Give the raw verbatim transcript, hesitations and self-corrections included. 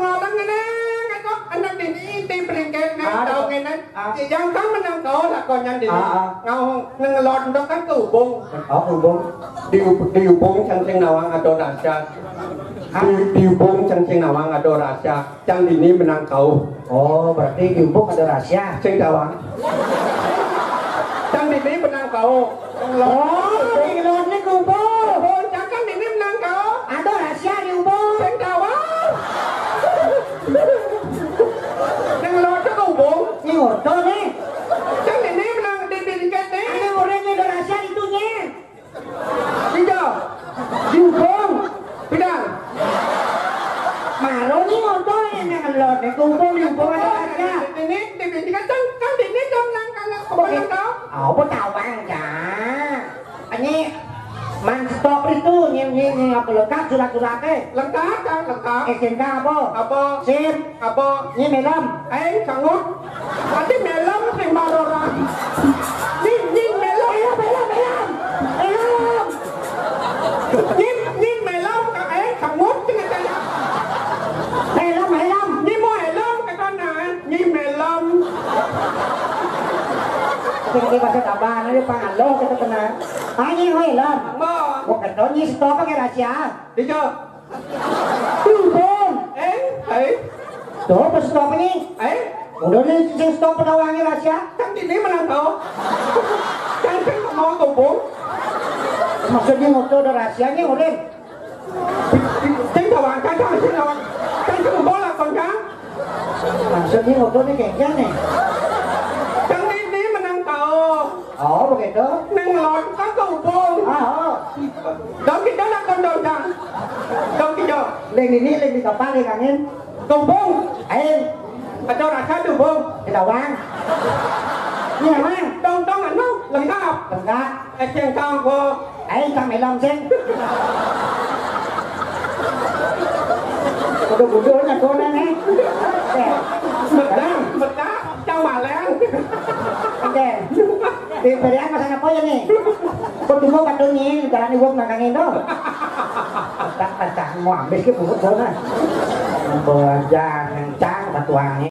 Orang ngene, kok anak dini inti bringkit nang tau ngene. Yang kan menang kau lah kau nyan dini. Ngau nengelot ndok kan ke ubung. Oh, ubung. Di, di ubung cang sing nawang ada rahasia. Di, di ubung cang sing nawang ada rahasia. Cang dini menang kau. Oh, berarti di ubung ada rahasia. Sing tawang. Cang dini menang kau. Oh, di luar ni kumpul. Oh, cang dini menang kau. Ada rahasia di ubung. Sing tawang. Nang luar tu ke ubung. Ni orto ni. Cang dini menang di bingkit ni. Ada orang ni ada rahasia di tu ni. Tiga. Diubung. Pidang. Maro ni ngontol ni nang elot ni kumpul diubung ada aja. Ini di bini kan kan bini kan nang kan kau. Apa tawang ja? Ini man stop itu ni ni ni apa lengkap surat-suratnya. Lengkap kan lengkap. S N K apa? Apa? SIM. Apa? Ni melem. Eh, sanggup. Ati melem sing marora. Ni ni melem. Melem, melem, melem. Melem. Ni ni melem ka eh sanggup sing kaya. Melem, melem. Ni mau helm ke sana. Ni melem. Sing ke bahasa taban aja pangalo kita kena. Ah, ni helm. Mau. Mau ketemu ni stop pakai rahasia. Tiga. Diubung. Eh, eh. Tuh, pas stop ini. Eh? Udah nih, sing stop penawangi rahasia. Kan ini menang tau. Kan kan mau tubung. Maksudnya ngoto ada rahasianya, Urin. Sing tawang kan kan sing tawang. Kan kan bola kan kan. Maksudnya ngoto nih kayak gini. Kan ini menang tau. Oh, begitu. Neng lawan kan tubung. Ah, oh. Dong kita nak kondong dong. Dong kita. Leng ini leng di kapal leng angin. Tubung. Ayo. Ada rasa tubung. Kita wang. Ini wang. Dong dong anu lengkap. Lengkap. Eceng kanggo. Ayo kang melom sing. Kudu-kudu nya kona nih. Betul, betul. Cang balen. Oke. Di pilihan masa apa ya nih? Kok tunggu kadung ni jalan ibu nangkangin dong. Tak pecah mau habis ke buku sana. Belajar ngencang batuannya.